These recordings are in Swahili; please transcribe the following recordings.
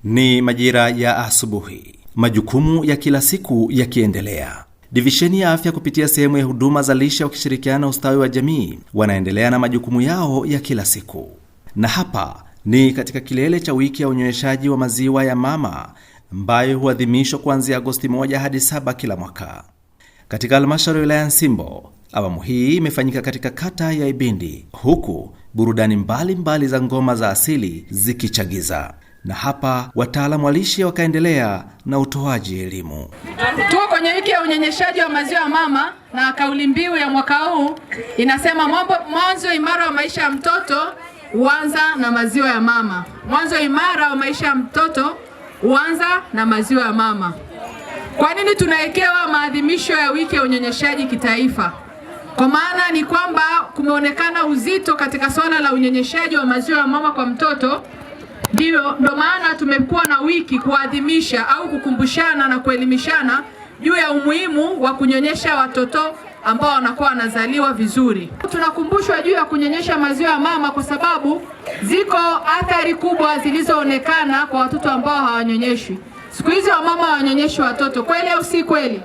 Ni majira ya asubuhi, majukumu ya kila siku yakiendelea. Divisheni ya afya kupitia sehemu ya huduma za lishe wakishirikiana na ustawi wa jamii wanaendelea na majukumu yao ya kila siku. Na hapa ni katika kilele cha wiki ya unyonyeshaji wa maziwa ya mama ambayo huadhimishwa kuanzia Agosti 1 hadi 7 kila mwaka. Katika halmashauri ya wilaya ya Nsimbo, awamu hii imefanyika katika kata ya Ibindi, huku burudani mbalimbali mbali za ngoma za asili zikichagiza. Na hapa wataalamu wa lishe wakaendelea na utoaji elimu. Tuko kwenye wiki ya unyonyeshaji wa maziwa ya mama, na kauli mbiu ya mwaka huu inasema mwanzo imara wa maisha ya mtoto huanza na maziwa ya mama. Mwanzo imara wa maisha ya mtoto huanza na maziwa ya mama. Kwa nini tunawekewa maadhimisho ya wiki ya unyonyeshaji kitaifa? Kwa maana ni kwamba kumeonekana uzito katika swala la unyonyeshaji wa maziwa ya mama kwa mtoto. Ndio maana tumekuwa na wiki kuadhimisha au kukumbushana na kuelimishana juu ya umuhimu wa kunyonyesha watoto ambao wanakuwa wanazaliwa vizuri. Tunakumbushwa juu ya kunyonyesha maziwa ya mama kwa sababu ziko athari kubwa zilizoonekana kwa watoto ambao hawanyonyeshwi. Siku hizi wamama hawanyonyeshi watoto, kweli au si kweli?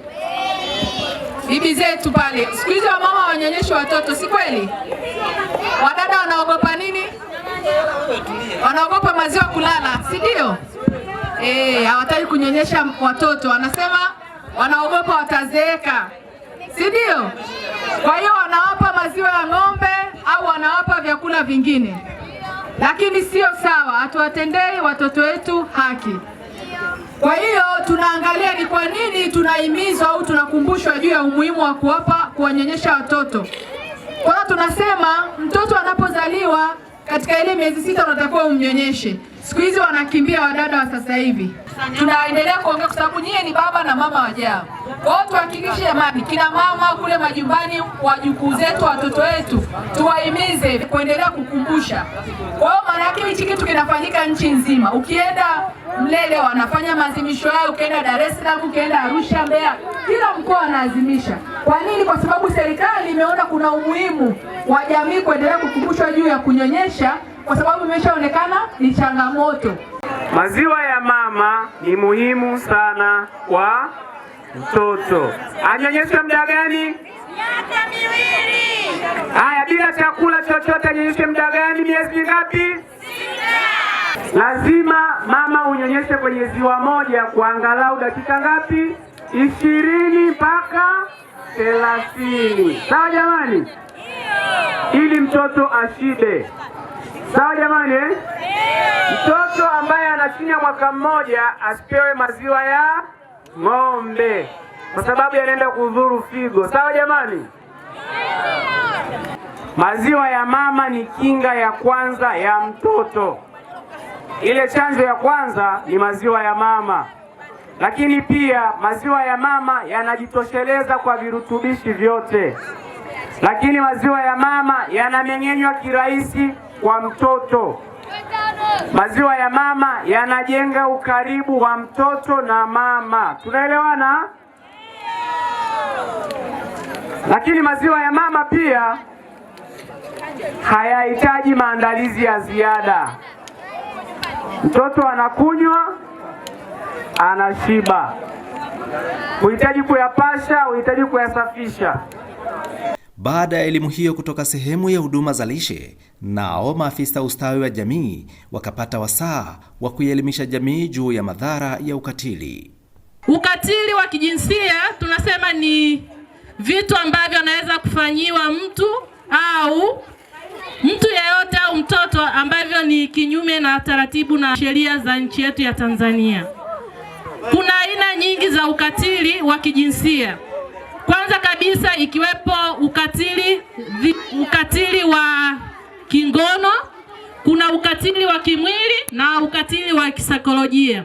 Bibi zetu pale, siku hizi wamama hawanyonyeshi watoto, si kweli? Wadada wanaogopa nini? Wanaogopa maziwa kulala, si ndio? Hawataki kunyonyesha watoto, wanasema wanaogopa watazeeka, si ndio? Kwa hiyo wanawapa maziwa ya ng'ombe au wanawapa vyakula vingine, lakini sio sawa, hatuwatendei watoto wetu haki. Kwa hiyo tunaangalia ni kwa nini tunahimizwa au tunakumbushwa juu ya umuhimu wa kuwanyonyesha watoto. Kwa hiyo tunasema mtoto anapozaliwa katika ile miezi 6 unatakiwa umnyonyeshe. Siku hizi wanakimbia wadada wa sasa hivi. Tunaendelea kuongea kwa sababu nyie ni baba na mama wajao. Kwa hiyo tuhakikishe jamani, kina mama kule majumbani, wajukuu zetu, watoto wetu, tuwahimize kuendelea kukumbusha. Kwa hiyo maana yake hichi kitu kinafanyika nchi nzima. Ukienda Mlele wanafanya maadhimisho yao, ukienda Dar es Salaam, ukienda Arusha, Mbeya, kila mkoa wanaadhimisha. Kwa nini? Kwa sababu serikali imeona kuna umuhimu wa jamii kuendelea kukumbushwa juu ya kunyonyesha, kwa sababu imeshaonekana ni changamoto. Maziwa ya mama ni muhimu sana kwa mtoto. Anyonyeshwe muda gani? Miaka 2. Haya, bila chakula chochote anyonyeshwe muda gani? Miezi mingapi? 6. Lazima mama unyonyeshe kwenye ziwa moja kwa angalau dakika ngapi? 20 mpaka 30. Sawa jamani? Ili mtoto ashibe. Sawa jamani, eh? Mtoto ambaye ana chini ya mwaka mmoja asipewe maziwa ya ng'ombe kwa sababu yanaenda kudhuru figo. Sawa jamani? Maziwa ya mama ni kinga ya kwanza ya mtoto. Ile chanjo ya kwanza ni maziwa ya mama. Lakini pia maziwa ya mama yanajitosheleza kwa virutubishi vyote. Lakini maziwa ya mama yanameng'enywa kirahisi kwa mtoto. Maziwa ya mama yanajenga ukaribu wa mtoto na mama. Tunaelewana? Lakini maziwa ya mama pia hayahitaji maandalizi ya ziada. Mtoto anakunywa, anashiba. Huhitaji kuyapasha, huhitaji kuyasafisha. Baada ya elimu hiyo kutoka sehemu ya huduma za lishe, nao maafisa ustawi wa jamii wakapata wasaa wa kuielimisha jamii juu ya madhara ya ukatili. Ukatili wa kijinsia tunasema ni vitu ambavyo anaweza kufanyiwa mtu au mtu yeyote au mtoto ambavyo ni kinyume na taratibu na sheria za nchi yetu ya Tanzania. Kuna aina nyingi za ukatili wa kijinsia. Kwanza kabisa ikiwepo ukatili wa kingono, kuna ukatili wa kimwili na ukatili wa kisaikolojia.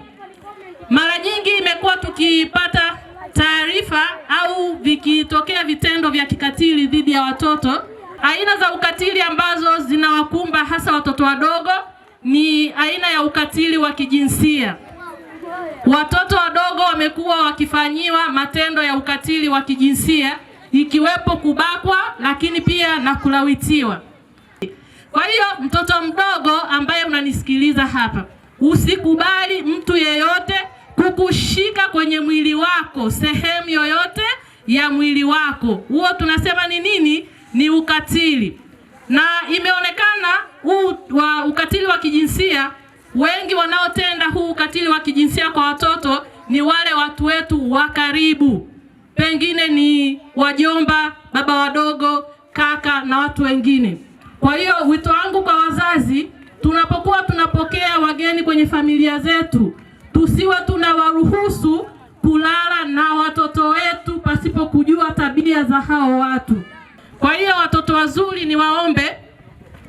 Mara nyingi imekuwa tukipata taarifa au vikitokea vitendo vya kikatili dhidi ya watoto. Aina za ukatili ambazo zinawakumba hasa watoto wadogo ni aina ya ukatili wa kijinsia. Watoto wadogo wamekuwa wakifanyiwa matendo ya ukatili wa kijinsia ikiwepo kubakwa, lakini pia na kulawitiwa. Kwa hiyo mtoto mdogo ambaye unanisikiliza hapa, usikubali mtu kwenye mwili wako, sehemu yoyote ya mwili wako, huo tunasema ni nini? Ni ukatili. Na imeonekana huu wa ukatili wa kijinsia, wengi wanaotenda huu ukatili wa kijinsia kwa watoto ni wale watu wetu wa karibu, pengine ni wajomba, baba wadogo, kaka na watu wengine. Kwa hiyo wito wangu kwa wazazi, tunapokuwa tunapokea wageni kwenye familia zetu, tusiwe tunawaruhusu kulala na watoto wetu pasipo kujua tabia za hao watu. Kwa hiyo watoto wazuri, ni waombe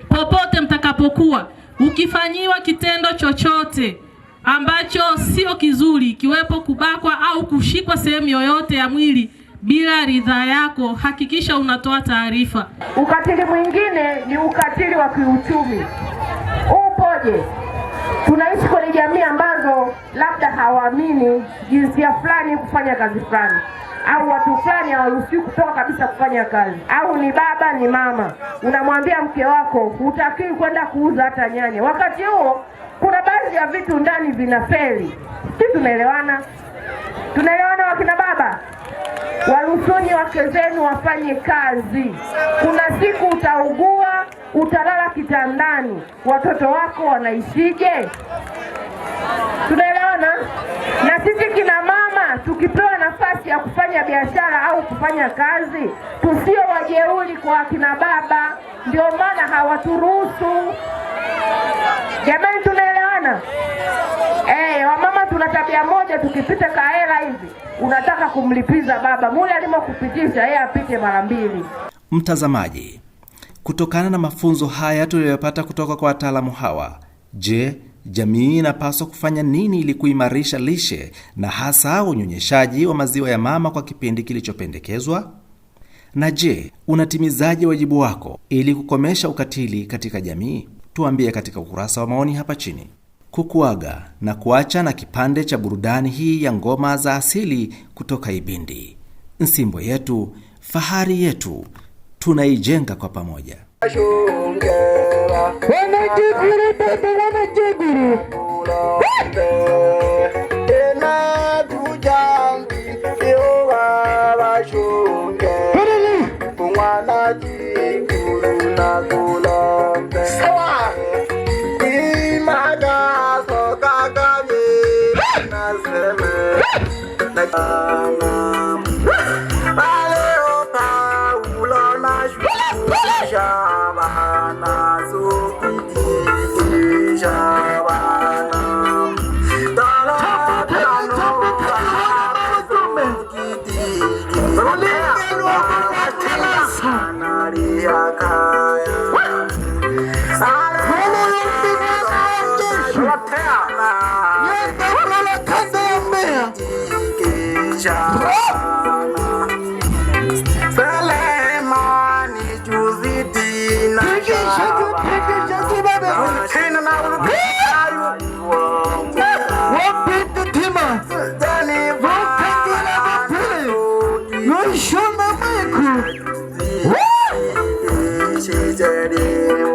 popote mtakapokuwa, ukifanyiwa kitendo chochote ambacho sio kizuri, ikiwepo kubakwa au kushikwa sehemu yoyote ya mwili bila ridhaa yako, hakikisha unatoa taarifa. Ukatili mwingine ni ukatili wa kiuchumi. Upoje? Tunaishi kwenye jamii ambazo labda hawaamini jinsia fulani kufanya kazi fulani, au watu fulani hawaruhusiwi kutoka kabisa kufanya kazi, au ni baba ni mama, unamwambia mke wako hutakiwi kwenda kuuza hata nyanya, wakati huo kuna baadhi ya vitu ndani vinafeli. Sisi tunaelewana? Tunaelewana wakina baba? Waruhusuni wake zenu wafanye kazi. Kuna siku utaugua, utalala kitandani, watoto wako wanaishije? Tunaelewana? Na sisi kina mama tukipewa nafasi ya kufanya biashara au kufanya kazi, tusio wajeuri kwa akina baba, ndio maana hawaturuhusu. Jamani, tunaelewana? Wamama tuna tabia moja, tukipita kahela hivi unataka kumlipiza baba mule alimokupitisha, yeye apite mara mbili. Mtazamaji, kutokana na mafunzo haya tuliyopata kutoka kwa wataalamu hawa, je, jamii inapaswa kufanya nini ili kuimarisha lishe na hasa unyonyeshaji wa maziwa ya mama kwa kipindi kilichopendekezwa? Na je, unatimizaje wajibu wako ili kukomesha ukatili katika jamii? Tuambie katika ukurasa wa maoni hapa chini. Kukuaga na kuacha na kipande cha burudani hii ya ngoma za asili kutoka Ibindi. Nsimbo yetu, fahari yetu, tunaijenga kwa pamoja. She